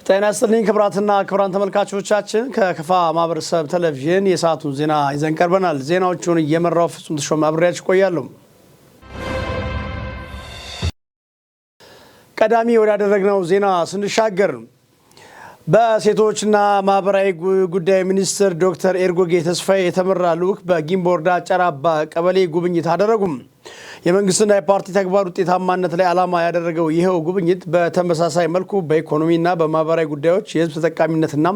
ጤና ይስጥልኝ ክቡራትና ክቡራን ተመልካቾቻችን፣ ከከፋ ማህበረሰብ ቴሌቪዥን የሰዓቱን ዜና ይዘን ቀርበናል። ዜናዎቹን እየመራው ፍጹም ተሾመ አብሬያችሁ ቆያለሁ። ቀዳሚ ወዳደረግነው ዜና ስንሻገር፣ በሴቶችና ማህበራዊ ጉዳይ ሚኒስትር ዶክተር ኤርጎጌ ተስፋዬ የተመራ ልዑክ በጊምቦ ወረዳ ጨራባ ቀበሌ ጉብኝት አደረጉም። የመንግስትና የፓርቲ ተግባር ውጤታማነት ላይ ዓላማ ያደረገው ይኸው ጉብኝት በተመሳሳይ መልኩ በኢኮኖሚና በማህበራዊ ጉዳዮች የህዝብ ተጠቃሚነትና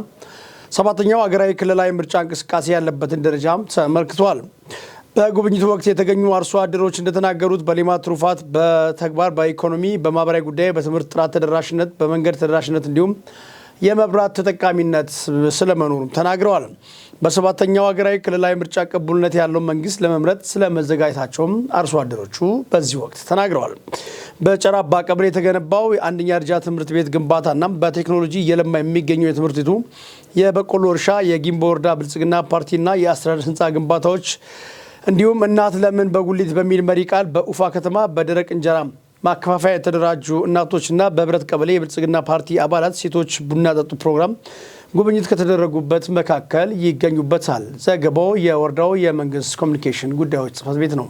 ሰባተኛው ሀገራዊ ክልላዊ ምርጫ እንቅስቃሴ ያለበትን ደረጃም ተመልክቷል። በጉብኝቱ ወቅት የተገኙ አርሶ አደሮች እንደተናገሩት፣ በሌማት ትሩፋት በተግባር በኢኮኖሚ፣ በማህበራዊ ጉዳይ፣ በትምህርት ጥራት ተደራሽነት፣ በመንገድ ተደራሽነት እንዲሁም የመብራት ተጠቃሚነት ስለመኖሩም ተናግረዋል። በሰባተኛው ሀገራዊ ክልላዊ ምርጫ ቅቡልነት ያለው መንግስት ለመምረጥ ስለመዘጋጀታቸውም አርሶ አደሮቹ በዚህ ወቅት ተናግረዋል። በጨራባ ቀበሌ የተገነባው የአንደኛ ደረጃ ትምህርት ቤት ግንባታና በቴክኖሎጂ እየለማ የሚገኘው የትምህርት ቤቱ የበቆሎ እርሻ፣ የጊምቦ ወረዳ ብልጽግና ፓርቲና የአስተዳደር ህንፃ ግንባታዎች እንዲሁም "እናት ለምን በጉሊት" በሚል መሪ ቃል በኡፋ ከተማ በደረቅ እንጀራ ማከፋፈያ የተደራጁ እናቶችና በህብረት ቀበሌ የብልጽግና ፓርቲ አባላት ሴቶች ቡና ጠጡ ፕሮግራም ጉብኝት ከተደረጉበት መካከል ይገኙበታል። ዘገባው የወረዳው የመንግስት ኮሚኒኬሽን ጉዳዮች ጽሕፈት ቤት ነው።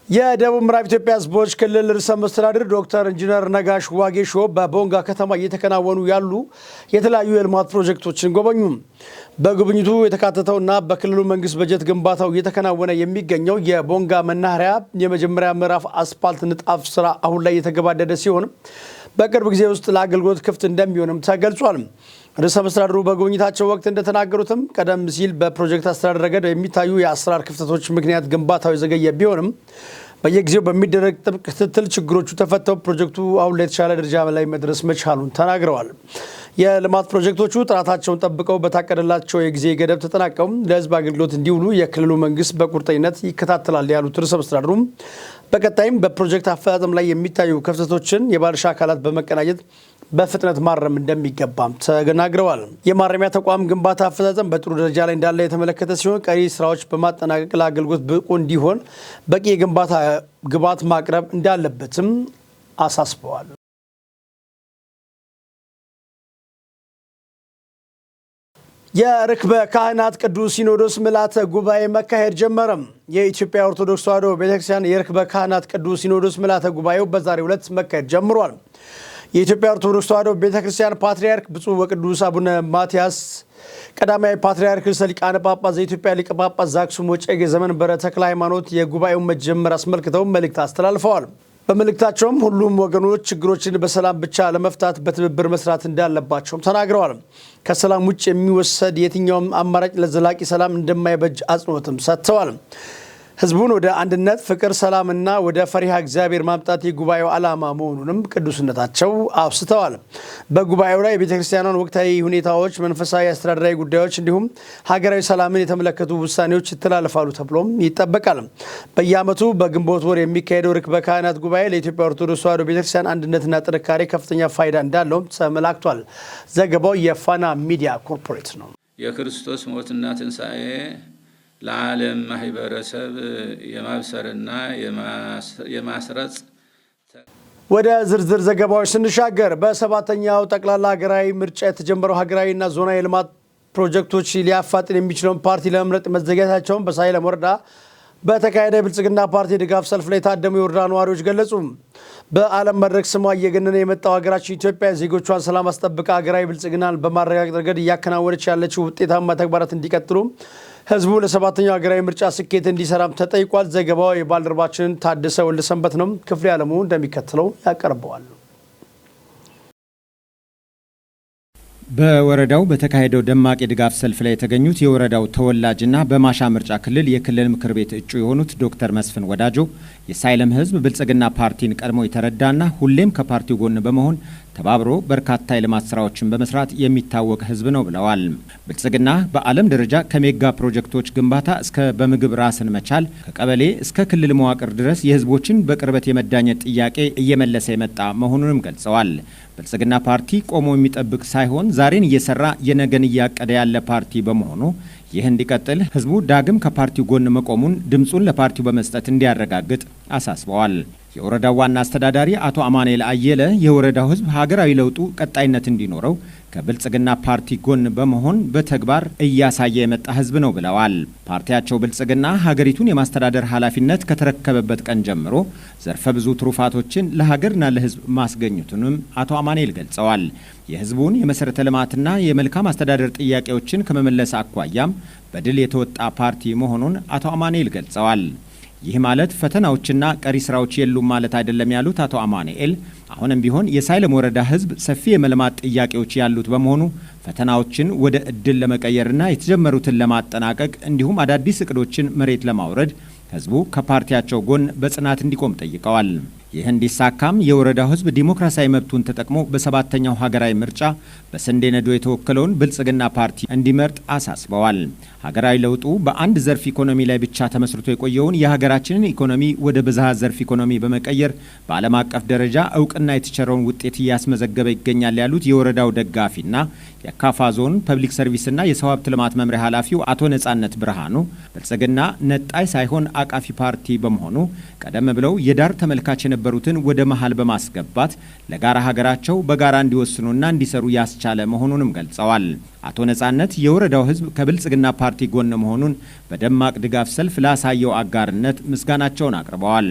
የደቡብ ምዕራብ ኢትዮጵያ ሕዝቦች ክልል ርዕሰ መስተዳድር ዶክተር ኢንጂነር ነጋሽ ዋጌሾ በቦንጋ ከተማ እየተከናወኑ ያሉ የተለያዩ የልማት ፕሮጀክቶችን ጎበኙ። በጉብኝቱ የተካተተውና በክልሉ መንግስት በጀት ግንባታው እየተከናወነ የሚገኘው የቦንጋ መናኸሪያ የመጀመሪያ ምዕራፍ አስፓልት ንጣፍ ስራ አሁን ላይ እየተገባደደ ሲሆን፣ በቅርብ ጊዜ ውስጥ ለአገልግሎት ክፍት እንደሚሆንም ተገልጿል። ርዕሰ መስተዳድሩ በጉብኝታቸው ወቅት እንደተናገሩትም፣ ቀደም ሲል በፕሮጀክት አስተዳደር ረገድ የሚታዩ የአሰራር ክፍተቶች ምክንያት ግንባታው የዘገየ ቢሆንም፣ በየጊዜው በሚደረግ ጥብቅ ክትትል ችግሮቹ ተፈተው ፕሮጀክቱ አሁን ላይ የተሻለ ደረጃ ላይ መድረስ መቻሉን ተናግረዋል። የልማት ፕሮጀክቶቹ ጥራታቸውን ጠብቀው በታቀደላቸው የጊዜ ገደብ ተጠናቀው ለሕዝብ አገልግሎት እንዲውሉ የክልሉ መንግስት በቁርጠኝነት ይከታተላል ያሉት ርዕሰ መስተዳድሩም፣ በቀጣይም በፕሮጀክት አፈጻጸም ላይ የሚታዩ ክፍተቶችን የባለድርሻ አካላት በመቀናጀት በፍጥነት ማረም እንደሚገባም ተናግረዋል። የማረሚያ ተቋም ግንባታ አፈጻጸም በጥሩ ደረጃ ላይ እንዳለ የተመለከተ ሲሆን፣ ቀሪ ስራዎች በማጠናቀቅ ለአገልግሎት ብቁ እንዲሆን በቂ የግንባታ ግብዓት ማቅረብ እንዳለበትም አሳስበዋል። የርክበ ካህናት ቅዱስ ሲኖዶስ ምልዓተ ጉባኤ መካሄድ ጀመረም። የኢትዮጵያ ኦርቶዶክስ ተዋሕዶ ቤተክርስቲያን የርክበ ካህናት ቅዱስ ሲኖዶስ ምልዓተ ጉባኤው በዛሬው ዕለት መካሄድ ጀምሯል። የኢትዮጵያ ኦርቶዶክስ ተዋሕዶ ቤተክርስቲያን ፓትርያርክ ብፁዕ ወቅዱስ አቡነ ማትያስ ቀዳማዊ ፓትርያርክ ርዕሰ ሊቃነ ጳጳሳት ዘኢትዮጵያ ሊቀ ጳጳስ ዘአክሱም ወዕጨጌ ዘመንበረ ተክለ ሃይማኖት የጉባኤውን መጀመር አስመልክተው መልእክት አስተላልፈዋል። በመልእክታቸውም ሁሉም ወገኖች ችግሮችን በሰላም ብቻ ለመፍታት በትብብር መስራት እንዳለባቸውም ተናግረዋል። ከሰላም ውጭ የሚወሰድ የትኛውም አማራጭ ለዘላቂ ሰላም እንደማይበጅ አጽንኦትም ሰጥተዋል። ህዝቡን ወደ አንድነት፣ ፍቅር፣ ሰላምና ወደ ፈሪሃ እግዚአብሔር ማምጣት የጉባኤው ዓላማ መሆኑንም ቅዱስነታቸው አውስተዋል። በጉባኤው ላይ የቤተ ክርስቲያኗን ወቅታዊ ሁኔታዎች፣ መንፈሳዊ፣ አስተዳደራዊ ጉዳዮች እንዲሁም ሀገራዊ ሰላምን የተመለከቱ ውሳኔዎች ይተላለፋሉ ተብሎም ይጠበቃል። በየዓመቱ በግንቦት ወር የሚካሄደው ርክበ ካህናት ጉባኤ ለኢትዮጵያ ኦርቶዶክስ ተዋሕዶ ቤተክርስቲያን አንድነትና ጥንካሬ ከፍተኛ ፋይዳ እንዳለውም ተመላክቷል። ዘገባው የፋና ሚዲያ ኮርፖሬት ነው። የክርስቶስ ሞትና ትንሣኤ ለዓለም ማህበረሰብ የማብሰርና የማስረጽ ወደ ዝርዝር ዘገባዎች ስንሻገር፣ በሰባተኛው ጠቅላላ ሀገራዊ ምርጫ የተጀመረው ሀገራዊና ዞናዊ የልማት ፕሮጀክቶች ሊያፋጥን የሚችለውን ፓርቲ ለመምረጥ መዘጋጀታቸውን በሳይለም ወረዳ በተካሄደ የብልጽግና ፓርቲ ድጋፍ ሰልፍ ላይ የታደሙ የወረዳ ነዋሪዎች ገለጹ። በዓለም መድረክ ስሟ እየገነነ የመጣው ሀገራችን ኢትዮጵያ ዜጎቿን ሰላም አስጠብቃ ሀገራዊ ብልጽግናን በማረጋገጥ ረገድ እያከናወነች ያለችው ውጤታማ ተግባራት እንዲቀጥሉ ህዝቡ ለሰባተኛው ሀገራዊ ምርጫ ስኬት እንዲሰራም ተጠይቋል። ዘገባው የባልደረባችን ታደሰ ወልደሰንበት ነው። ክፍሌ አለሙ እንደሚከተለው ያቀርበዋል። በወረዳው በተካሄደው ደማቅ የድጋፍ ሰልፍ ላይ የተገኙት የወረዳው ተወላጅና በማሻ ምርጫ ክልል የክልል ምክር ቤት እጩ የሆኑት ዶክተር መስፍን ወዳጆ፣ የሳይለም ህዝብ ብልጽግና ፓርቲን ቀድሞ የተረዳና ሁሌም ከፓርቲው ጎን በመሆን ተባብሮ በርካታ የልማት ስራዎችን በመስራት የሚታወቅ ህዝብ ነው ብለዋል። ብልጽግና በዓለም ደረጃ ከሜጋ ፕሮጀክቶች ግንባታ እስከ በምግብ ራስን መቻል፣ ከቀበሌ እስከ ክልል መዋቅር ድረስ የህዝቦችን በቅርበት የመዳኘት ጥያቄ እየመለሰ የመጣ መሆኑንም ገልጸዋል። ብልጽግና ፓርቲ ቆሞ የሚጠብቅ ሳይሆን ዛሬን እየሰራ የነገን እያቀደ ያለ ፓርቲ በመሆኑ፣ ይህ እንዲቀጥል ህዝቡ ዳግም ከፓርቲው ጎን መቆሙን ድምፁን ለፓርቲው በመስጠት እንዲያረጋግጥ አሳስበዋል። የወረዳው ዋና አስተዳዳሪ አቶ አማኑኤል አየለ የወረዳው ሕዝብ ሀገራዊ ለውጡ ቀጣይነት እንዲኖረው ከብልጽግና ፓርቲ ጎን በመሆን በተግባር እያሳየ የመጣ ሕዝብ ነው ብለዋል። ፓርቲያቸው ብልጽግና ሀገሪቱን የማስተዳደር ኃላፊነት ከተረከበበት ቀን ጀምሮ ዘርፈ ብዙ ትሩፋቶችን ለሀገርና ለሕዝብ ማስገኘቱንም አቶ አማኑኤል ገልጸዋል። የሕዝቡን የመሰረተ ልማትና የመልካም አስተዳደር ጥያቄዎችን ከመመለስ አኳያም በድል የተወጣ ፓርቲ መሆኑን አቶ አማኑኤል ገልጸዋል። ይህ ማለት ፈተናዎችና ቀሪ ስራዎች የሉም ማለት አይደለም ያሉት አቶ አማኑኤል አሁንም ቢሆን የሳይለም ወረዳ ህዝብ ሰፊ የመልማት ጥያቄዎች ያሉት በመሆኑ ፈተናዎችን ወደ እድል ለመቀየርና የተጀመሩትን ለማጠናቀቅ እንዲሁም አዳዲስ እቅዶችን መሬት ለማውረድ ህዝቡ ከፓርቲያቸው ጎን በጽናት እንዲቆም ጠይቀዋል። ይህ እንዲሳካም የወረዳው ህዝብ ዲሞክራሲያዊ መብቱን ተጠቅሞ በሰባተኛው ሀገራዊ ምርጫ በስንዴ ነዶ የተወከለውን ብልጽግና ፓርቲ እንዲመርጥ አሳስበዋል። ሀገራዊ ለውጡ በአንድ ዘርፍ ኢኮኖሚ ላይ ብቻ ተመስርቶ የቆየውን የሀገራችንን ኢኮኖሚ ወደ ብዝሃ ዘርፍ ኢኮኖሚ በመቀየር በዓለም አቀፍ ደረጃ እውቅና የተቸረውን ውጤት እያስመዘገበ ይገኛል ያሉት የወረዳው ደጋፊና የካፋ ዞን ፐብሊክ ሰርቪስና የሰው ሀብት ልማት መምሪያ ኃላፊው አቶ ነጻነት ብርሃኑ ብልጽግና ነጣይ ሳይሆን አቃፊ ፓርቲ በመሆኑ ቀደም ብለው የዳር ተመልካች የነበሩትን ወደ መሃል በማስገባት ለጋራ ሀገራቸው በጋራ እንዲወስኑና እንዲሰሩ ያስቻለ መሆኑንም ገልጸዋል። አቶ ነጻነት የወረዳው ህዝብ ከብልጽግና ፓርቲ ጎን መሆኑን በደማቅ ድጋፍ ሰልፍ ላሳየው አጋርነት ምስጋናቸውን አቅርበዋል።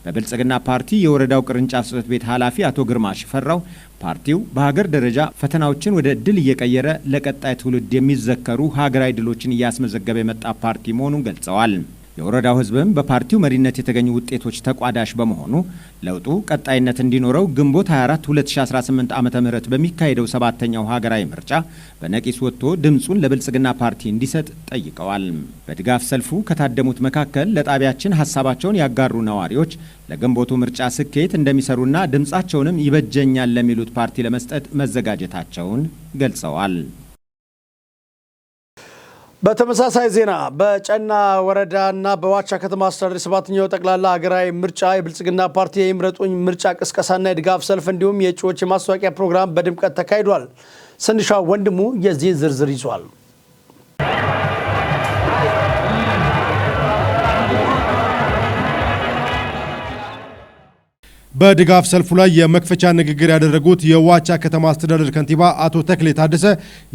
በብልጽግና ፓርቲ የወረዳው ቅርንጫፍ ጽሕፈት ቤት ኃላፊ አቶ ግርማ ሽፈራው ፓርቲው በሀገር ደረጃ ፈተናዎችን ወደ ድል እየቀየረ ለቀጣይ ትውልድ የሚዘከሩ ሀገራዊ ድሎችን እያስመዘገበ የመጣ ፓርቲ መሆኑን ገልጸዋል። የወረዳው ህዝብም በፓርቲው መሪነት የተገኙ ውጤቶች ተቋዳሽ በመሆኑ ለውጡ ቀጣይነት እንዲኖረው ግንቦት 24 2018 ዓ.ም በሚካሄደው ሰባተኛው ሀገራዊ ምርጫ በነቂስ ወጥቶ ድምፁን ለብልጽግና ፓርቲ እንዲሰጥ ጠይቀዋል። በድጋፍ ሰልፉ ከታደሙት መካከል ለጣቢያችን ሀሳባቸውን ያጋሩ ነዋሪዎች ለግንቦቱ ምርጫ ስኬት እንደሚሰሩና ድምፃቸውንም ይበጀኛል ለሚሉት ፓርቲ ለመስጠት መዘጋጀታቸውን ገልጸዋል። በተመሳሳይ ዜና በጨና ወረዳና በዋቻ ከተማ አስተዳደር ሰባተኛው ጠቅላላ ሀገራዊ ምርጫ የብልጽግና ፓርቲ የይምረጡኝ ምርጫ ቅስቀሳና የድጋፍ ሰልፍ እንዲሁም የእጩዎች የማስታወቂያ ፕሮግራም በድምቀት ተካሂዷል። ስንሻው ወንድሙ የዚህን ዝርዝር ይዟል። በድጋፍ ሰልፉ ላይ የመክፈቻ ንግግር ያደረጉት የዋቻ ከተማ አስተዳደር ከንቲባ አቶ ተክሌ ታደሰ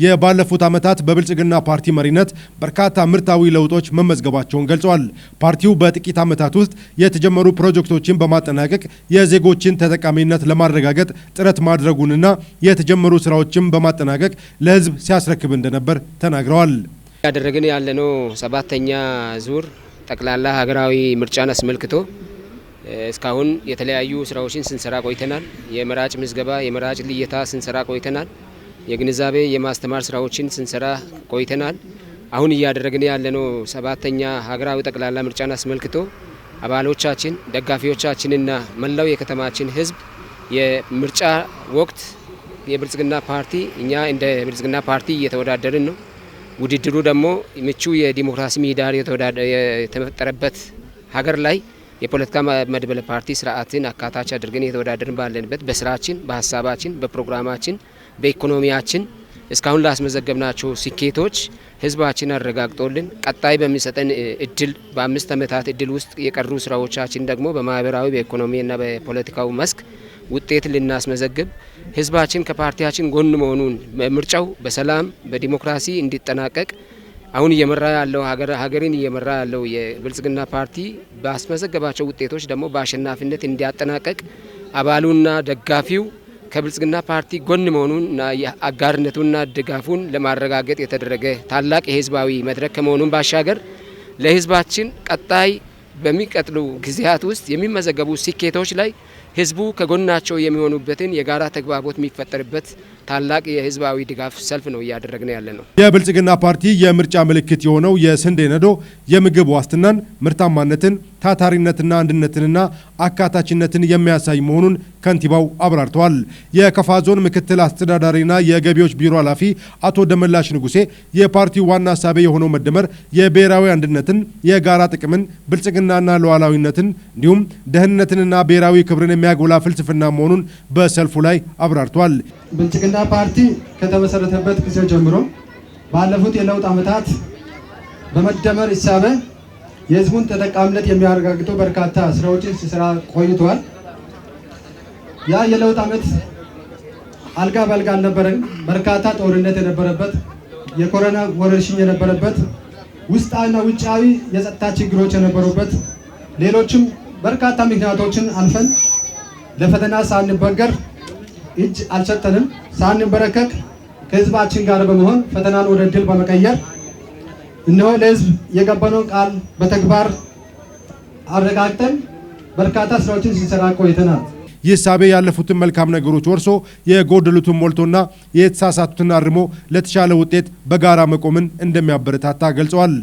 የባለፉት ዓመታት በብልጽግና ፓርቲ መሪነት በርካታ ምርታዊ ለውጦች መመዝገባቸውን ገልጸዋል። ፓርቲው በጥቂት ዓመታት ውስጥ የተጀመሩ ፕሮጀክቶችን በማጠናቀቅ የዜጎችን ተጠቃሚነት ለማረጋገጥ ጥረት ማድረጉንና የተጀመሩ ስራዎችን በማጠናቀቅ ለሕዝብ ሲያስረክብ እንደነበር ተናግረዋል። ያደረግን ያለነው ሰባተኛ ዙር ጠቅላላ ሀገራዊ ምርጫን አስመልክቶ እስካሁን የተለያዩ ስራዎችን ስንሰራ ቆይተናል። የመራጭ ምዝገባ፣ የመራጭ ልየታ ስንሰራ ቆይተናል። የግንዛቤ የማስተማር ስራዎችን ስንሰራ ቆይተናል። አሁን እያደረግን ያለነው ሰባተኛ ሀገራዊ ጠቅላላ ምርጫን አስመልክቶ አባሎቻችን፣ ደጋፊዎቻችንና መላው የከተማችን ህዝብ የምርጫ ወቅት የብልጽግና ፓርቲ እኛ እንደ ብልጽግና ፓርቲ እየተወዳደርን ነው። ውድድሩ ደግሞ ምቹ የዲሞክራሲ ምህዳር የተፈጠረበት ሀገር ላይ የፖለቲካ መድበለ ፓርቲ ስርዓትን አካታች አድርገን እየተወዳደርን ባለንበት በስራችን፣ በሀሳባችን፣ በፕሮግራማችን፣ በኢኮኖሚያችን እስካሁን ላስመዘገብናቸው ስኬቶች ህዝባችን አረጋግጦልን ቀጣይ በሚሰጠን እድል በ5 ዓመታት እድል ውስጥ የቀሩ ስራዎቻችን ደግሞ በማህበራዊ በኢኮኖሚና በፖለቲካው መስክ ውጤት ልናስመዘግብ ህዝባችን ከፓርቲያችን ጎን መሆኑን ምርጫው በሰላም በዲሞክራሲ እንዲጠናቀቅ አሁን እየመራ ያለው ሀገርን እየመራ ያለው የብልጽግና ፓርቲ ባስመዘገባቸው ውጤቶች ደግሞ በአሸናፊነት እንዲያጠናቀቅ አባሉና ደጋፊው ከብልጽግና ፓርቲ ጎን መሆኑንና አጋርነቱንና ድጋፉን ለማረጋገጥ የተደረገ ታላቅ የህዝባዊ መድረክ ከመሆኑን ባሻገር ለህዝባችን ቀጣይ በሚቀጥሉ ጊዜያት ውስጥ የሚመዘገቡ ስኬቶች ላይ ህዝቡ ከጎናቸው የሚሆኑበትን የጋራ ተግባቦት የሚፈጠርበት ታላቅ የህዝባዊ ድጋፍ ሰልፍ ነው እያደረግን ያለ ነው። የብልጽግና ፓርቲ የምርጫ ምልክት የሆነው የስንዴ ነዶ የምግብ ዋስትናን፣ ምርታማነትን፣ ታታሪነትና አንድነትንና አካታችነትን የሚያሳይ መሆኑን ከንቲባው አብራርተዋል። የከፋ ዞን ምክትል አስተዳዳሪና የገቢዎች ቢሮ ኃላፊ አቶ ደመላሽ ንጉሴ የፓርቲው ዋና ሀሳቤ የሆነው መደመር የብሔራዊ አንድነትን፣ የጋራ ጥቅምን፣ ብልጽግናና ሉዓላዊነትን እንዲሁም ደህንነትንና ብሔራዊ ክብርን የሚያጎላ ፍልስፍና መሆኑን በሰልፉ ላይ አብራርተዋል። ብልጽግና ፓርቲ ከተመሰረተበት ጊዜ ጀምሮ ባለፉት የለውጥ ዓመታት በመደመር እሳቤ የህዝቡን ተጠቃሚነት የሚያረጋግጡ በርካታ ስራዎችን ሲሰራ ቆይቷል። ያ የለውጥ ዓመት አልጋ በአልጋ አልነበረም። በርካታ ጦርነት የነበረበት፣ የኮሮና ወረርሽኝ የነበረበት፣ ውስጣዊና ውጫዊ የጸጥታ ችግሮች የነበሩበት፣ ሌሎችም በርካታ ምክንያቶችን አልፈን ለፈተና ሳንበገር እጅ አልሰጠንም። ሳንበረከክ ከህዝባችን ጋር በመሆን ፈተናን ወደ ድል በመቀየር እነሆ ለህዝብ የገባነውን ቃል በተግባር አረጋግጠን በርካታ ስራዎችን ሲሰራ ቆይተናል። ይህ እሳቤ ያለፉትን መልካም ነገሮች ወርሶ፣ የጎደሉትን ሞልቶና የተሳሳቱትን አርሞ ለተሻለ ውጤት በጋራ መቆምን እንደሚያበረታታ ገልጸዋል።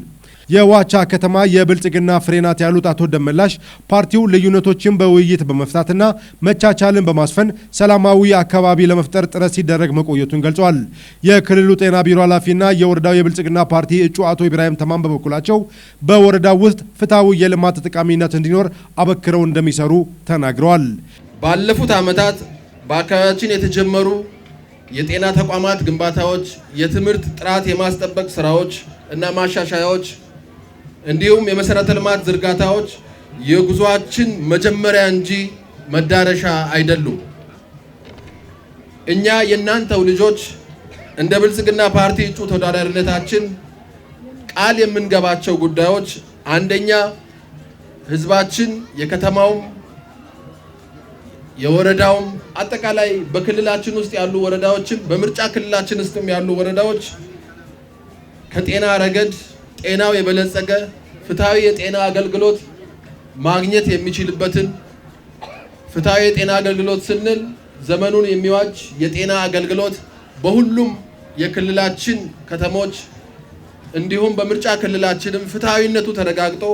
የዋቻ ከተማ የብልጽግና ፍሬ ናት ያሉት አቶ ደመላሽ ፓርቲው ልዩነቶችን በውይይት በመፍታትና መቻቻልን በማስፈን ሰላማዊ አካባቢ ለመፍጠር ጥረት ሲደረግ መቆየቱን ገልጸዋል። የክልሉ ጤና ቢሮ ኃላፊና የወረዳው የብልጽግና ፓርቲ እጩ አቶ ኢብራሂም ተማም በበኩላቸው በወረዳው ውስጥ ፍትሐዊ የልማት ተጠቃሚነት እንዲኖር አበክረው እንደሚሰሩ ተናግረዋል። ባለፉት ዓመታት በአካባቢያችን የተጀመሩ የጤና ተቋማት ግንባታዎች፣ የትምህርት ጥራት የማስጠበቅ ስራዎች እና ማሻሻያዎች እንዲሁም የመሰረተ ልማት ዝርጋታዎች የጉዟችን መጀመሪያ እንጂ መዳረሻ አይደሉም። እኛ የእናንተው ልጆች እንደ ብልጽግና ፓርቲ እጩ ተወዳዳሪነታችን ቃል የምንገባቸው ጉዳዮች፣ አንደኛ ህዝባችን የከተማውም የወረዳውም አጠቃላይ በክልላችን ውስጥ ያሉ ወረዳዎችም በምርጫ ክልላችን ውስጥም ያሉ ወረዳዎች ከጤና ረገድ ጤናው የበለጸገ፣ ፍትሃዊ የጤና አገልግሎት ማግኘት የሚችልበትን፣ ፍትሃዊ የጤና አገልግሎት ስንል ዘመኑን የሚዋጅ የጤና አገልግሎት በሁሉም የክልላችን ከተሞች እንዲሁም በምርጫ ክልላችንም ፍትሃዊነቱ ተረጋግጦ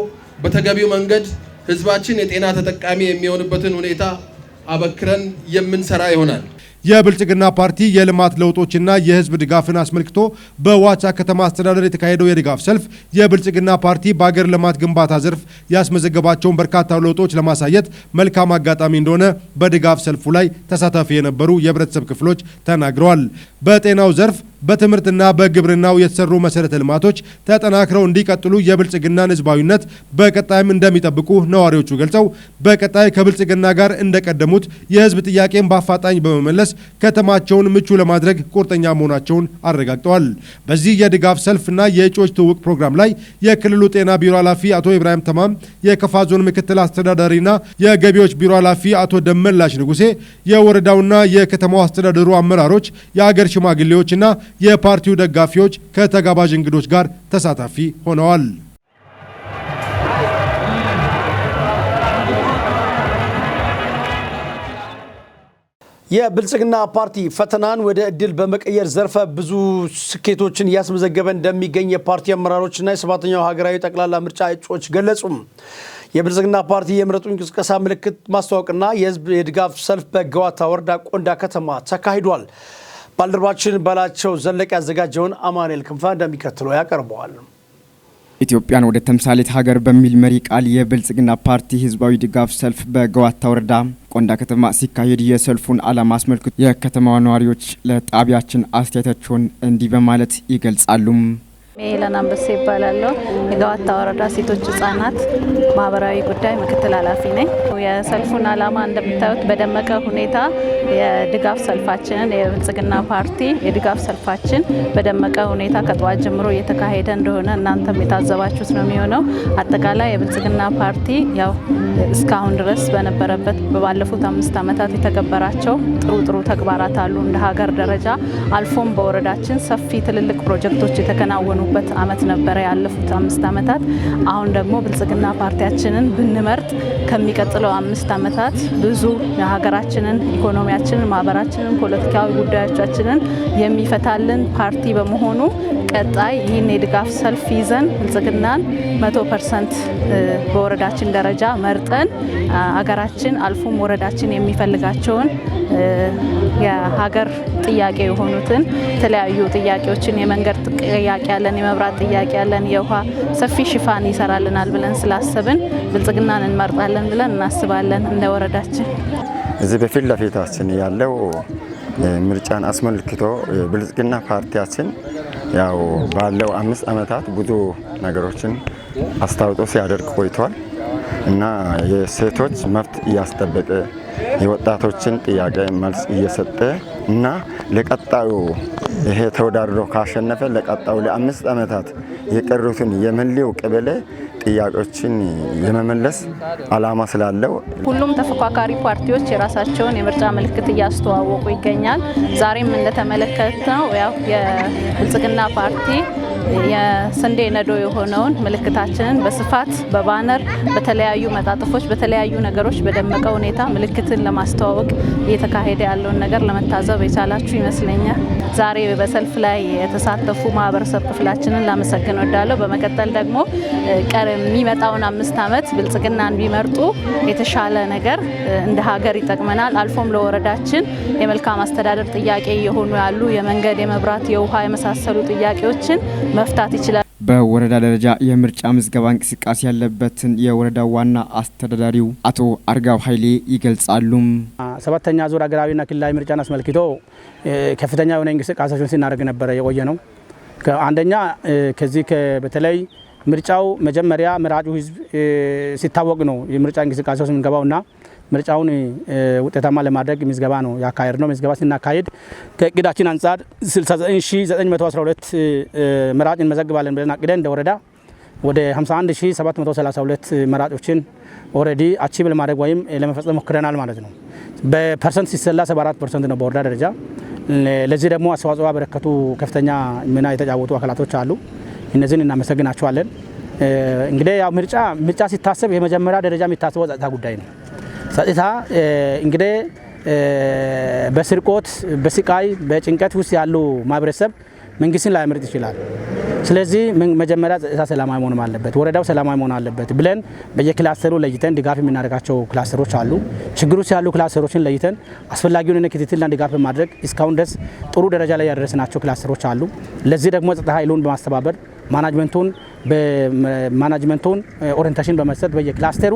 በተገቢው መንገድ ህዝባችን የጤና ተጠቃሚ የሚሆንበትን ሁኔታ አበክረን የምንሰራ ይሆናል። የብልጽግና ፓርቲ የልማት ለውጦችና የህዝብ ድጋፍን አስመልክቶ በዋቻ ከተማ አስተዳደር የተካሄደው የድጋፍ ሰልፍ የብልጽግና ፓርቲ በአገር ልማት ግንባታ ዘርፍ ያስመዘገባቸውን በርካታ ለውጦች ለማሳየት መልካም አጋጣሚ እንደሆነ በድጋፍ ሰልፉ ላይ ተሳታፊ የነበሩ የህብረተሰብ ክፍሎች ተናግረዋል። በጤናው ዘርፍ፣ በትምህርትና በግብርናው የተሰሩ መሰረተ ልማቶች ተጠናክረው እንዲቀጥሉ የብልጽግናን ህዝባዊነት በቀጣይም እንደሚጠብቁ ነዋሪዎቹ ገልጸው፣ በቀጣይ ከብልጽግና ጋር እንደቀደሙት የህዝብ ጥያቄን በአፋጣኝ በመመለስ ከተማቸውን ምቹ ለማድረግ ቁርጠኛ መሆናቸውን አረጋግጠዋል። በዚህ የድጋፍ ሰልፍና የእጩዎች ትውውቅ ፕሮግራም ላይ የክልሉ ጤና ቢሮ ኃላፊ አቶ ኢብራሂም ተማም፣ የከፋ ዞን ምክትል አስተዳዳሪና የገቢዎች ቢሮ ኃላፊ አቶ ደመላሽ ንጉሴ፣ የወረዳውና የከተማው አስተዳደሩ አመራሮች፣ የአገር ሽማግሌዎችና የፓርቲው ደጋፊዎች ከተጋባዥ እንግዶች ጋር ተሳታፊ ሆነዋል። የብልጽግና ፓርቲ ፈተናን ወደ እድል በመቀየር ዘርፈ ብዙ ስኬቶችን እያስመዘገበ እንደሚገኝ የፓርቲ አመራሮችና የሰባተኛው ሀገራዊ ጠቅላላ ምርጫ እጩዎች ገለጹ። የብልጽግና ፓርቲ የምረጡኝ ቅስቀሳ ምልክት ማስተዋወቅና የህዝብ የድጋፍ ሰልፍ በገዋታ ወረዳ ቆንዳ ከተማ ተካሂዷል። ባልደረባችን በላቸው ዘለቅ ያዘጋጀውን አማኑኤል ክንፈ እንደሚከተለው ያቀርበዋል። ኢትዮጵያን ወደ ተምሳሌት ሀገር በሚል መሪ ቃል የብልጽግና ፓርቲ ህዝባዊ ድጋፍ ሰልፍ በገዋታ ወረዳ ቆንዳ ከተማ ሲካሄድ የሰልፉን ዓላማ አስመልክቶ የከተማዋ ነዋሪዎች ለጣቢያችን አስተያየታቸውን እንዲህ በማለት ይገልጻሉ። ሄለን አንበሴ ይባላለሁ። የገዋታ ወረዳ ሴቶች ህጻናት ማህበራዊ ጉዳይ ምክትል ኃላፊ ነኝ። የሰልፉን ዓላማ እንደምታዩት በደመቀ ሁኔታ የድጋፍ ሰልፋችንን፣ የብልጽግና ፓርቲ የድጋፍ ሰልፋችን በደመቀ ሁኔታ ከጠዋት ጀምሮ እየተካሄደ እንደሆነ እናንተም የታዘባችሁት ነው የሚሆነው። አጠቃላይ የብልጽግና ፓርቲ ያው እስካሁን ድረስ በነበረበት ባለፉት 5 ዓመታት የተገበራቸው ጥሩ ጥሩ ተግባራት አሉ። እንደ ሀገር ደረጃ አልፎም በወረዳችን ሰፊ ትልልቅ ፕሮጀክቶች የተከናወኑበት አመት ነበረ ያለፉት 5 ዓመታት። አሁን ደግሞ ብልጽግና ፓርቲያችንን ብንመርጥ ከሚቀጥለው 5 ዓመታት ብዙ የሀገራችንን ኢኮኖሚያችንን፣ ማህበራችንን፣ ፖለቲካዊ ጉዳዮቻችንን የሚፈታልን ፓርቲ በመሆኑ ቀጣይ ይህን የድጋፍ ሰልፍ ይዘን ብልጽግናን 100% በወረዳችን ደረጃ መርጠን ሀገራችን አልፎም ወረዳችን የሚፈልጋቸውን የሀገር ጥያቄ የሆኑትን የተለያዩ ጥያቄዎችን፣ የመንገድ ጥያቄ ያለን፣ የመብራት ጥያቄ ያለን፣ የውሃ ሰፊ ሽፋን ይሰራልናል ብለን ስላሰብን ብልጽግናን እንመርጣለን ብለን እናስባለን እንደ ወረዳችን። እዚህ በፊት ለፊታችን ያለው ምርጫን አስመልክቶ ብልጽግና ፓርቲያችን ያው ባለው 5 ዓመታት ብዙ ነገሮችን አስተዋጽኦ ሲያደርግ ቆይቷል እና የሴቶች መብት እያስጠበቀ፣ የወጣቶችን ጥያቄ መልስ እየሰጠ እና ለቀጣዩ ይሄ ተወዳድሮ ካሸነፈ ለቀጣዩ ለ5 ዓመታት የቀሩትን የመሌው ቀበሌ ጥያቄዎችን የመመለስ ዓላማ ስላለው። ሁሉም ተፎካካሪ ፓርቲዎች የራሳቸውን የምርጫ ምልክት እያስተዋወቁ ይገኛል። ዛሬም እንደተመለከትነው ያው የብልጽግና ፓርቲ የስንዴ ነዶ የሆነውን ምልክታችንን በስፋት በባነር፣ በተለያዩ መጣጥፎች፣ በተለያዩ ነገሮች በደመቀ ሁኔታ ምልክትን ለማስተዋወቅ እየተካሄደ ያለውን ነገር ለመታዘብ የቻላችሁ ይመስለኛል። ዛሬ በሰልፍ ላይ የተሳተፉ ማህበረሰብ ክፍላችንን ላመሰግን እወዳለሁ። በመቀጠል ደግሞ ቀር የሚመጣውን 5 ዓመት ብልጽግናን ቢመርጡ የተሻለ ነገር እንደ ሀገር ይጠቅመናል። አልፎም ለወረዳችን የመልካም አስተዳደር ጥያቄ የሆኑ ያሉ የመንገድ፣ የመብራት፣ የውሃ የመሳሰሉ ጥያቄዎችን መፍታት ይችላል። በወረዳ ደረጃ የምርጫ ምዝገባ እንቅስቃሴ ያለበትን የወረዳው ዋና አስተዳዳሪው አቶ አርጋው ኃይሌ ይገልጻሉ። ሰባተኛ ዙር ሀገራዊና ክልላዊ ምርጫን አስመልክቶ ከፍተኛ የሆነ እንቅስቃሴዎችን ስናደርግ ነበረ የቆየ ነው። አንደኛ ከዚህ በተለይ ምርጫው መጀመሪያ መራጩ ሕዝብ ሲታወቅ ነው የምርጫ እንቅስቃሴ ውስጥ የምንገባውና ምርጫውን ውጤታማ ለማድረግ ምዝገባ ነው ያካሄድነው። ምዝገባ ስናካሄድ ከእቅዳችን አንጻር 69912 መራጭ እንመዘግባለን ብለን አቅደን እንደ ወረዳ ወደ 51732 መራጮችን already achieve ለማድረግ ወይም ለመፈጸም ሞክረናል ማለት ነው። በ percent ሲሰላ 74% ነው በወረዳ ደረጃ። ለዚህ ደግሞ አስተዋጽኦ ያበረከቱ፣ ከፍተኛ ሚና የተጫወቱ አካላቶች አሉ። እነዚህን እናመሰግናቸዋለን። እንግዲህ ያው ምርጫ ሲታሰብ የመጀመሪያ ደረጃ የሚታሰበው ጸጥታ ጉዳይ ነው። ጸጥታ እንግዲህ በስርቆት፣ በስቃይ፣ በጭንቀት ውስጥ ያሉ ማህበረሰብ መንግስትን ላይመርጥ ይችላል። ስለዚህ መጀመሪያ ጸጥታ ሰላማዊ መሆን አለበት፣ ወረዳው ሰላማዊ መሆን አለበት ብለን በየክላስተሩ ለይተን ድጋፍ የምናደርጋቸው ክላስተሮች አሉ። ችግር ውስጥ ያሉ ክላስተሮችን ለይተን አስፈላጊውን ክትትልና ድጋፍ በማድረግ እስካሁን ድረስ ጥሩ ደረጃ ላይ ያደረስናቸው ክላስተሮች አሉ። ለዚህ ደግሞ ጸጥታ ኃይሉን በማስተባበር ማናጅመንቱን orientation በመስጠት በየክላስተሩ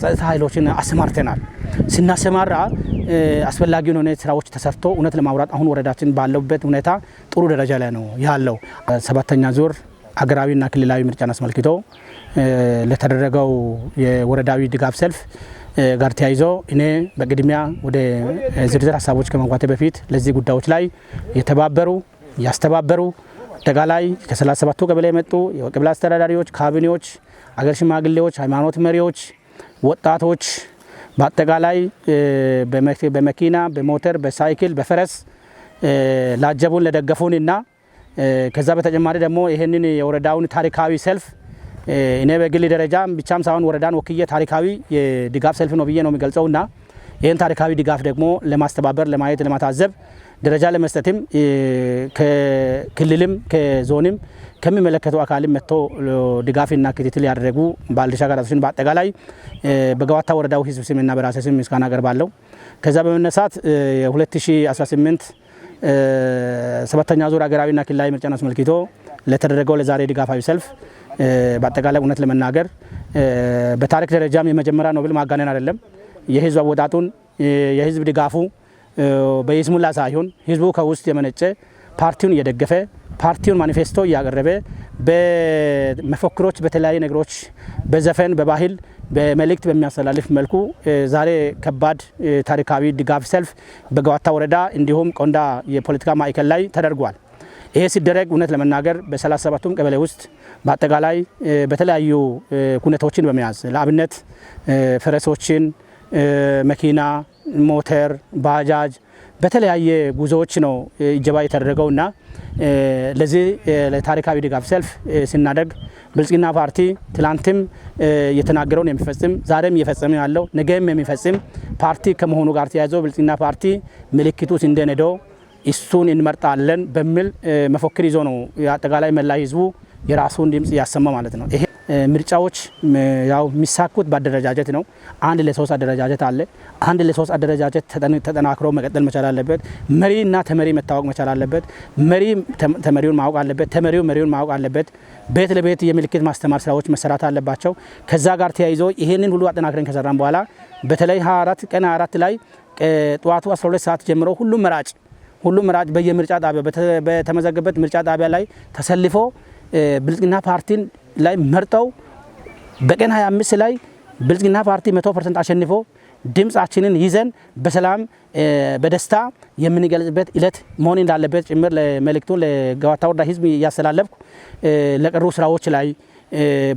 ጸጥታ ኃይሎችን አሰማርተናል። ስናሰማራ አስፈላጊውን የሆነ ስራዎች ተሰርቶ እውነት ለማውራት አሁን ወረዳችን ባለበት ሁኔታ ጥሩ ደረጃ ላይ ነው ያለው። ሰባተኛ ዙር ሀገራዊና ክልላዊ ምርጫን አስመልክቶ ለተደረገው የወረዳዊ ድጋፍ ሰልፍ ጋር ተያይዞ እኔ በቅድሚያ ወደ ዝርዝር ሀሳቦች ከመግባቴ በፊት ለዚህ ጉዳዮች ላይ የተባበሩ፣ ያስተባበሩ፣ አጠቃላይ ከ37ቱ ቀበሌ የመጡ የቀበሌ አስተዳዳሪዎች፣ ካቢኔዎች፣ አገር ሽማግሌዎች፣ ሃይማኖት መሪዎች፣ ወጣቶች፣ በአጠቃላይ በመኪና፣ በሞተር፣ በሳይክል፣ በፈረስ ላጀቡን፣ ለደገፉን እና ከዛ በተጨማሪ ደግሞ ይህንን የወረዳውን ታሪካዊ ሰልፍ እኔ በግል ደረጃ ብቻም ሳይሆን ወረዳን ወክዬ ታሪካዊ የድጋፍ ሰልፍ ነው ብዬ ነው የሚገልጸው እና ይህን ታሪካዊ ድጋፍ ደግሞ ለማስተባበር፣ ለማየት፣ ለማታዘብ፣ ደረጃ ለመስጠትም ከክልልም ከዞንም ከሚመለከተው አካልም መጥቶ ድጋፍና ክትትል ያደረጉ ባለድርሻ አካላቶችን በአጠቃላይ በገዋታ ወረዳው ሕዝብ ስምና በራሴ ስም ምስጋና አቀርባለሁ። ከዛ በመነሳት የ2018 ሰባተኛ ዙር ሀገራዊና ክልላዊ ምርጫን አስመልክቶ ለተደረገው ለዛሬ ድጋፋዊ ሰልፍ በአጠቃላይ እውነት ለመናገር በታሪክ ደረጃም የመጀመሪያ ነው ብል ማጋነን አይደለም። የህዝብ አወጣጡን፣ የህዝብ ድጋፉ በይስሙላ ሳይሆን ህዝቡ ከውስጥ የመነጨ፣ ፓርቲውን እየደገፈ፣ ፓርቲውን ማኒፌስቶ እያቀረበ፣ በመፈክሮች፣ በተለያዩ ነገሮች፣ በዘፈን፣ በባህል፣ በመልእክት በሚያስተላልፍ መልኩ ዛሬ ከባድ ታሪካዊ ድጋፍ ሰልፍ በገዋታ ወረዳ እንዲሁም ቆንዳ የፖለቲካ ማዕከል ላይ ተደርጓል። ይሄ ሲደረግ እውነት ለመናገር በ37ቱም ቀበሌ ውስጥ በአጠቃላይ በተለያዩ ኩነቶችን በመያዝ፣ ለአብነት ፈረሶችን፣ መኪና፣ ሞተር፣ ባጃጅ፣ በተለያየ ጉዞዎች ነው እጀባ የተደረገው እና ለዚህ ለታሪካዊ ድጋፍ ሰልፍ ስናደርግ ብልጽግና ፓርቲ ትላንትም የተናገረውን የሚፈጽም፣ ዛሬም እየፈጸመ ያለው፣ ነገም የሚፈጽም ፓርቲ ከመሆኑ ጋር ተያይዞ ብልጽግና ፓርቲ ምልክቱ ስንዴ ነዶ፣ እሱን እንመርጣለን በሚል መፈክር ይዞ ነው አጠቃላይ መላ ህዝቡ የራሱን ድምጽ ያሰማ ማለት ነው። ይሄ ምርጫዎች ያው የሚሳኩት በአደረጃጀት ነው። አንድ ለሶስት አደረጃጀት አለ። አንድ ለሶስት አደረጃጀት ተጠናክሮ መቀጠል መቻል አለበት። መሪና ተመሪ መታወቅ መቻል አለበት። መሪ ተመሪውን ማወቅ አለበት። ተመሪው መሪውን ማወቅ አለበት። ቤት ለቤት የምልክት ማስተማር ስራዎች መሰራት አለባቸው። ከዛ ጋር ተያይዞ ይሄንን ሁሉ አጠናክረን ከሰራን በኋላ በተለይ 24 ቀን 24 ላይ ጠዋቱ 12 ሰዓት ጀምሮ ሁሉም መራጭ በየምርጫ ጣቢያ በተመዘገበት ምርጫ ጣቢያ ላይ ተሰልፎ ብልጽግና ፓርቲን ላይ መርጠው በቀን 25 ላይ ብልጽግና ፓርቲ 100% አሸንፎ ድምጻችንን ይዘን በሰላም በደስታ የምንገልጽበት እለት መሆን እንዳለበት ጭምር ለመልእክቱን ለገዋታ ወረዳ ህዝብ እያስተላለፍኩ፣ ለቀሩ ስራዎች ላይ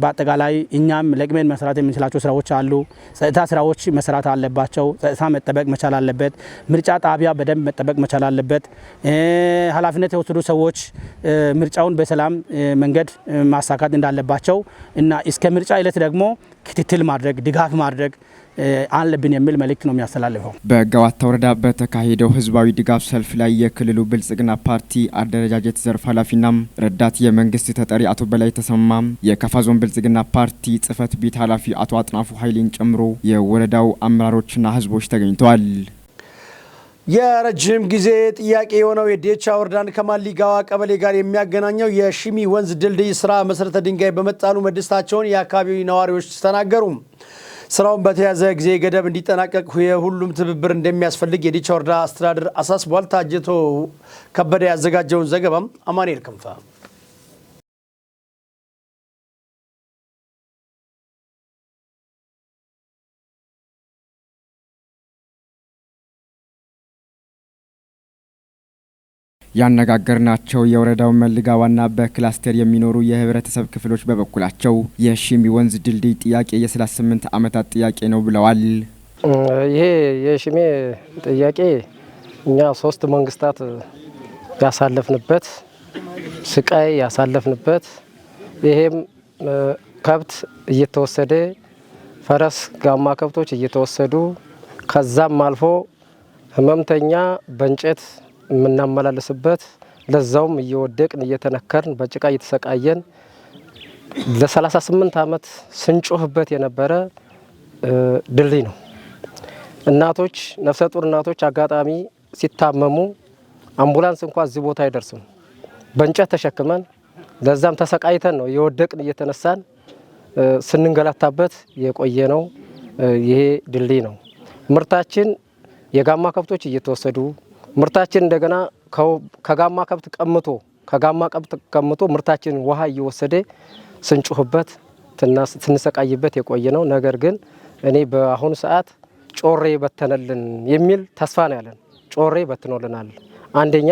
በአጠቃላይ እኛም ለቅመን መስራት የምንችላቸው ስራዎች አሉ። ጸጥታ ስራዎች መሰራት አለባቸው። ጸጥታ መጠበቅ መቻል አለበት። ምርጫ ጣቢያ በደንብ መጠበቅ መቻል አለበት። ኃላፊነት የወሰዱ ሰዎች ምርጫውን በሰላም መንገድ ማሳካት እንዳለባቸው እና እስከ ምርጫ እለት ደግሞ ክትትል ማድረግ፣ ድጋፍ ማድረግ አለብን የሚል መልእክት ነው የሚያስተላልፈው። በገዋታ ወረዳ በተካሄደው ህዝባዊ ድጋፍ ሰልፍ ላይ የክልሉ ብልጽግና ፓርቲ አደረጃጀት ዘርፍ ኃላፊና ረዳት የመንግስት ተጠሪ አቶ በላይ ተሰማ፣ የካፋ ዞን ብልጽግና ፓርቲ ጽህፈት ቤት ኃላፊ አቶ አጥናፉ ኃይሌን ጨምሮ የወረዳው አመራሮችና ህዝቦች ተገኝተዋል። የረጅም ጊዜ ጥያቄ የሆነው የዴቻ ወረዳን ከማሊጋዋ ቀበሌ ጋር የሚያገናኘው የሺሚ ወንዝ ድልድይ ስራ መሰረተ ድንጋይ በመጣሉ መደሰታቸውን የአካባቢው ነዋሪዎች ተናገሩ። ስራውን በተያዘ ጊዜ ገደብ እንዲጠናቀቅ የሁሉም ትብብር እንደሚያስፈልግ የዲቻ ወረዳ አስተዳደር አሳስቧል። ታጅቶ ከበደ ያዘጋጀውን ዘገባም አማኑኤል ክንፈ። ያነጋገርናቸው የወረዳው መልጋዋና በክላስተር የሚኖሩ የህብረተሰብ ክፍሎች በበኩላቸው የሺሚ ወንዝ ድልድይ ጥያቄ የ38 ዓመታት ጥያቄ ነው ብለዋል። ይሄ የሺሜ ጥያቄ እኛ ሶስት መንግስታት ያሳለፍንበት፣ ስቃይ ያሳለፍንበት፣ ይሄም ከብት እየተወሰደ፣ ፈረስ ጋማ ከብቶች እየተወሰዱ፣ ከዛም አልፎ ህመምተኛ በእንጨት የምናመላልስበት፣ ለዛውም እየወደቅን፣ እየተነከርን፣ በጭቃ እየተሰቃየን ለ38 ዓመት ስንጮህበት የነበረ ድልድይ ነው። እናቶች፣ ነፍሰ ጡር እናቶች አጋጣሚ ሲታመሙ አምቡላንስ እንኳ እዚህ ቦታ አይደርስም። በእንጨት ተሸክመን፣ ለዛም ተሰቃይተን ነው የወደቅን እየተነሳን ስንንገላታበት የቆየ ነው። ይሄ ድልድይ ነው። ምርታችን የጋማ ከብቶች እየተወሰዱ፣ ምርታችን እንደገና ከጋማ ከብት ቀምቶ ምርታችን ውሃ እየወሰደ ስንጮህበት፣ ስንሰቃይበት የቆየ ነው። ነገር ግን እኔ በአሁኑ ሰዓት ጮሬ በተነልን የሚል ተስፋ ነው ያለን። ጮሬ በትኖልናል። አንደኛ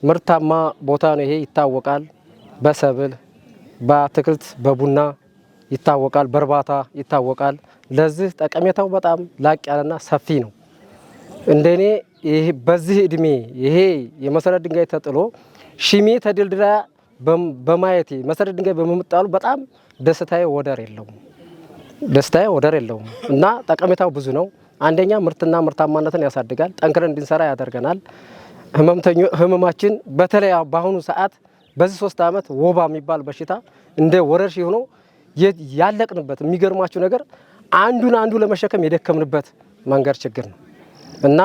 ምርታማ ቦታ ነው፣ ይሄ ይታወቃል። በሰብል፣ በአትክልት፣ በቡና ይታወቃል፣ በእርባታ ይታወቃል። ለዚህ ጠቀሜታው በጣም ላቅ ያለና ሰፊ ነው። እንደኔ ይሄ በዚህ እድሜ ይሄ የመሰረት ድንጋይ ተጥሎ ሺሜ ተደልድላ በማየቴ፣ መሰረት ድንጋይ በመጣሉ በጣም ደስታዬ ወደር የለውም። ደስታዬ ወደር የለውም እና ጠቀሜታው ብዙ ነው። አንደኛ ምርትና ምርታማነትን ያሳድጋል፣ ጠንክረን እንድንሰራ ያደርገናል። ህመማችን በተለይ በአሁኑ ሰዓት በዚህ 3 ዓመት ወባ የሚባል በሽታ እንደ ወረርሽኝ ሆኖ ያለቅንበት፣ የሚገርማችሁ ነገር አንዱን አንዱ ለመሸከም የደከምንበት መንገድ ችግር ነው እና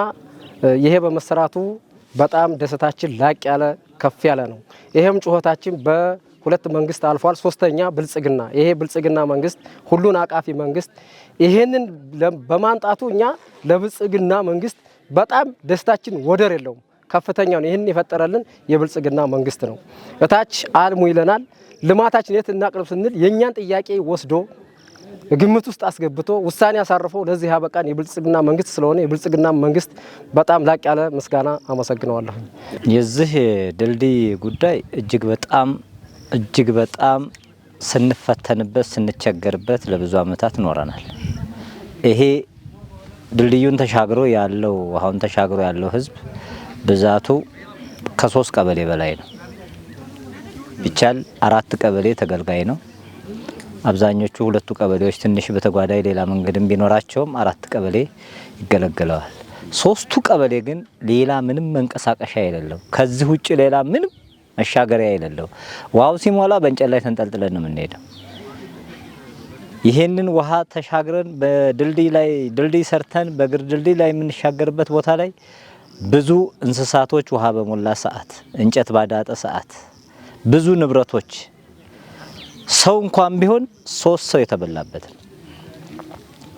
ይሄ በመሰራቱ በጣም ደስታችን ላቅ ያለ፣ ከፍ ያለ ነው። ይሄም ጩኸታችን በሁለት መንግስት አልፏል። ሶስተኛ ብልጽግና፣ ይሄ ብልጽግና መንግስት፣ ሁሉን አቃፊ መንግስት ይሄንን በማምጣቱ እኛ ለብልጽግና መንግስት በጣም ደስታችን ወደር የለውም፣ ከፍተኛ ነው። ይህን የፈጠረልን የብልጽግና መንግስት ነው። እታች አልሙ ይለናል። ልማታችን የት እናቅርብ ስንል የእኛን ጥያቄ ወስዶ ግምት ውስጥ አስገብቶ ውሳኔ አሳርፎ ለዚህ ያበቃን የብልጽግና መንግስት ስለሆነ የብልጽግና መንግስት በጣም ላቅ ያለ ምስጋና አመሰግነዋለሁ። የዚህ ድልድይ ጉዳይ እጅግ በጣም፣ እጅግ በጣም ስንፈተንበት፣ ስንቸገርበት ለብዙ ዓመታት ኖረናል። ይሄ ድልድዩን ተሻግሮ ያለው፣ አሁን ተሻግሮ ያለው ህዝብ ብዛቱ ከ3 ቀበሌ በላይ ነው። ቢቻል አራት ቀበሌ ተገልጋይ ነው። አብዛኞቹ ሁለቱ ቀበሌዎች ትንሽ በተጓዳኝ ሌላ መንገድም ቢኖራቸውም አራት ቀበሌ ይገለገለዋል። ሶስቱ ቀበሌ ግን ሌላ ምንም መንቀሳቀሻ የሌለው፣ ከዚህ ውጭ ሌላ ምንም መሻገሪያ የሌለው፣ ውሃው ሲሞላ በእንጨት ላይ ተንጠልጥለን ነው የምንሄደው። ይሄንን ውሃ ተሻግረን በድልድይ ላይ፣ ድልድይ ሰርተን በእግር ድልድይ ላይ የምንሻገርበት ቦታ ላይ ብዙ እንስሳቶች ውሃ በሞላ ሰዓት፣ እንጨት ባዳጠ ሰዓት ብዙ ንብረቶች፣ ሰው እንኳን ቢሆን ሶስት ሰው የተበላበት ነው።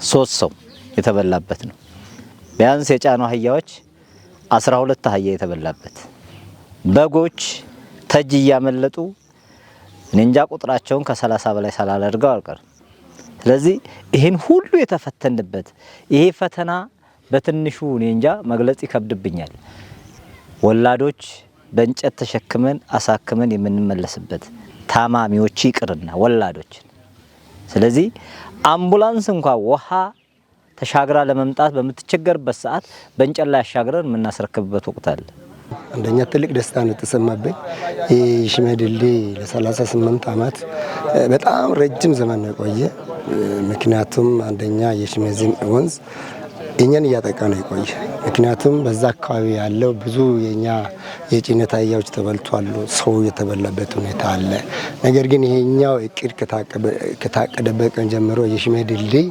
ሶስት ሰው የተበላበት ነው። ቢያንስ የጫኑ አህያዎች 12 አህያ የተበላበት፣ በጎች ተጅ እያመለጡ እኔ እንጃ ቁጥራቸውን ከ30 በላይ ሳላደርገው አልቀርም። ስለዚህ ይህን ሁሉ የተፈተንበት ይሄ ፈተና በትንሹ እኔ እንጃ መግለጽ ይከብድብኛል። ወላዶች በእንጨት ተሸክመን አሳክመን የምንመለስበት፣ ታማሚዎች ይቅርና ወላዶች። ስለዚህ አምቡላንስ እንኳ ውሃ ተሻግራ ለመምጣት በምትቸገርበት ሰዓት በእንጨት ላይ አሻግረን የምናስረክብበት ወቅት አለ። አንደኛ ትልቅ ደስታ ነው የተሰማብኝ። ይህ ሽሜ ድልድይ ለ38 ዓመት በጣም ረጅም ዘመን ነው የቆየ። ምክንያቱም አንደኛ የሽሜ ወንዝ እኛን እያጠቃ ነው የቆየ። ምክንያቱም በዛ አካባቢ ያለው ብዙ የኛ የጭነት አህያዎች ተበልቷሉ፣ ሰው የተበላበት ሁኔታ አለ። ነገር ግን ይሄኛው እቅድ ከታቀደበት ቀን ጀምሮ የሽሜ ድልድይ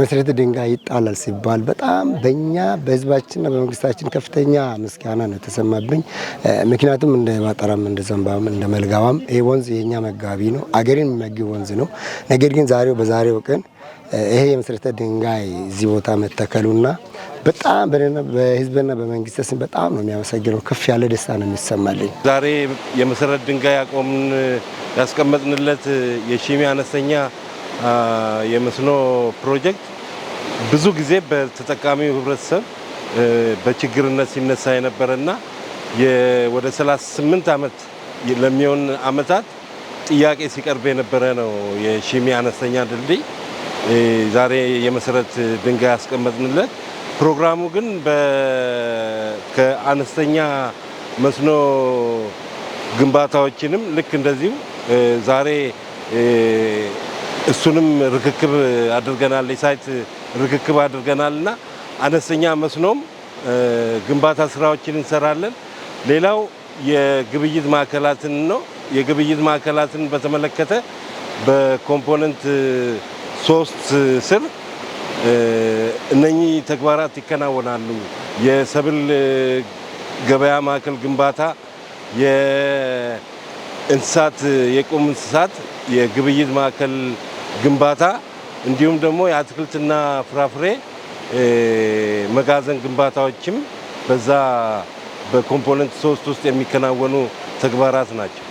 መሰረተ ድንጋይ ይጣላል ሲባል በጣም በእኛ በህዝባችንና በመንግስታችን ከፍተኛ ምስጋና ነው የተሰማብኝ። ምክንያቱም እንደ ባጠራም፣ እንደ ዘንባም፣ እንደ መልጋዋም ይህ ወንዝ የኛ መጋቢ ነው፣ አገርን የሚመግብ ወንዝ ነው። ነገር ግን ዛሬው በዛሬው ቀን ይሄ የመሰረተ ድንጋይ እዚህ ቦታ መተከሉና በጣም በህዝብና በመንግስት ስም በጣም ነው የሚያመሰግነው። ከፍ ያለ ደስታ ነው የሚሰማልኝ። ዛሬ የመሰረት ድንጋይ ያቆምን ያስቀመጥንለት የሺሜ አነስተኛ የመስኖ ፕሮጀክት ብዙ ጊዜ በተጠቃሚው ህብረተሰብ በችግርነት ሲነሳ የነበረና ወደ 38 ዓመት ለሚሆን ዓመታት ጥያቄ ሲቀርብ የነበረ ነው። የሺሜ አነስተኛ ድልድይ ዛሬ የመሰረት ድንጋይ ያስቀመጥንለት ፕሮግራሙ ግን ከአነስተኛ መስኖ ግንባታዎችንም ልክ እንደዚሁ ዛሬ እሱንም ርክክብ አድርገናል፣ የ site ርክክብ አድርገናልና አነስተኛ መስኖም ግንባታ ስራዎችን እንሰራለን። ሌላው የግብይት ማዕከላትን ነው። የግብይት ማዕከላትን በተመለከተ በ component 3 ስር እነኚህ ተግባራት ይከናወናሉ። የሰብል ገበያ ማዕከል ግንባታ፣ የእንስሳት የቁም እንስሳት የግብይት ማዕከል ግንባታ፣ እንዲሁም ደግሞ የአትክልትና ፍራፍሬ መጋዘን ግንባታዎችም በዛ በ component 3 ውስጥ የሚከናወኑ ተግባራት ናቸው።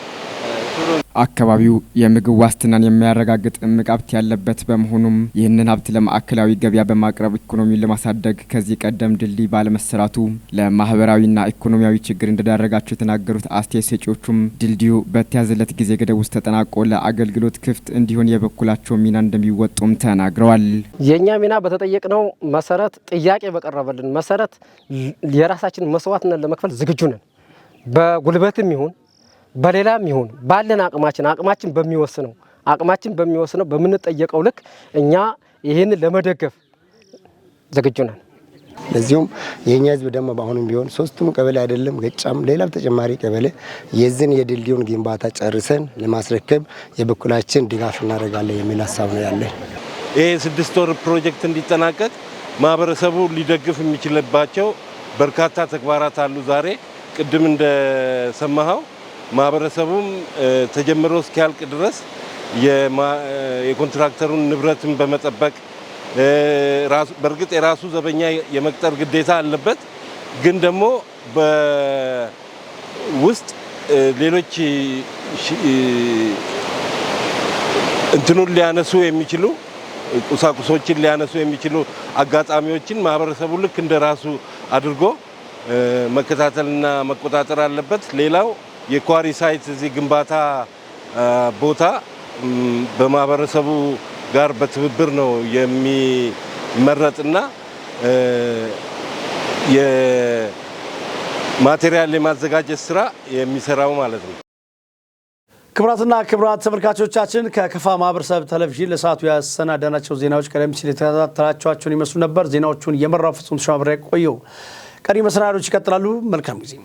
አካባቢው የምግብ ዋስትናን የሚያረጋግጥ እምቅ ሀብት ያለበት በመሆኑም ይህንን ሀብት ለማዕከላዊ ገበያ በማቅረብ ኢኮኖሚውን ለማሳደግ ከዚህ ቀደም ድልድይ ባለመሰራቱ ለማህበራዊና ኢኮኖሚያዊ ችግር እንደዳረጋቸው የተናገሩት አስተያየት ሰጪዎቹም ድልድዩ በተያዘለት ጊዜ ገደብ ውስጥ ተጠናቆ ለአገልግሎት ክፍት እንዲሆን የበኩላቸው ሚና እንደሚወጡም ተናግረዋል። የእኛ ሚና በተጠየቅነው መሰረት፣ ጥያቄ በቀረበልን መሰረት የራሳችን መስዋዕትነት ለመክፈል ዝግጁ ነን። በጉልበትም ይሁን በሌላም ይሁን ባለን አቅማችን በሚወስነው በምንጠየቀው ልክ እኛ ይህንን ለመደገፍ ዝግጁ ነን። ለዚሁም የኛ ህዝብ ደግሞ በአሁኑም ቢሆን ሶስቱም ቀበሌ አይደለም ገጫም ሌላም ተጨማሪ ቀበሌ የዚህን የድልድዩን ግንባታ ጨርሰን ለማስረከብ የበኩላችን ድጋፍ እናደርጋለን የሚል ሀሳብ ነው ያለን። ይሄ የ6 ወር ፕሮጀክት እንዲጠናቀቅ ማህበረሰቡ ሊደግፍ የሚችልባቸው በርካታ ተግባራት አሉ። ዛሬ ቅድም እንደሰማኸው ማህበረሰቡም ተጀምሮ እስኪያልቅ ድረስ የኮንትራክተሩን ንብረትን በመጠበቅ፣ በእርግጥ የራሱ ዘበኛ የመቅጠር ግዴታ አለበት። ግን ደግሞ በውስጥ ሌሎች እንትኑን ሊያነሱ የሚችሉ፣ ቁሳቁሶችን ሊያነሱ የሚችሉ አጋጣሚዎችን ማህበረሰቡ ልክ እንደ ራሱ አድርጎ መከታተልና መቆጣጠር አለበት። ሌላው የ quarry site እዚህ ግንባታ ቦታ በማህበረሰቡ ጋር በትብብር ነው የሚመረጥና የ material የማዘጋጀት ስራ የሚሰራው ማለት ነው። ክቡራትና ክቡራን ተመልካቾቻችን፣ ከከፋ ማህበረሰብ ቴሌቪዥን ለሰዓቱ ያሰናዳናቸው ዜናዎች ቀደም ሲል የተከታተላችኋቸውን ይመስሉ ነበር። ዜናዎቹን የመራው ፍጹም ተሻብሬ ቆየው። ቀሪ መሰናዶች ይቀጥላሉ። መልካም ጊዜ።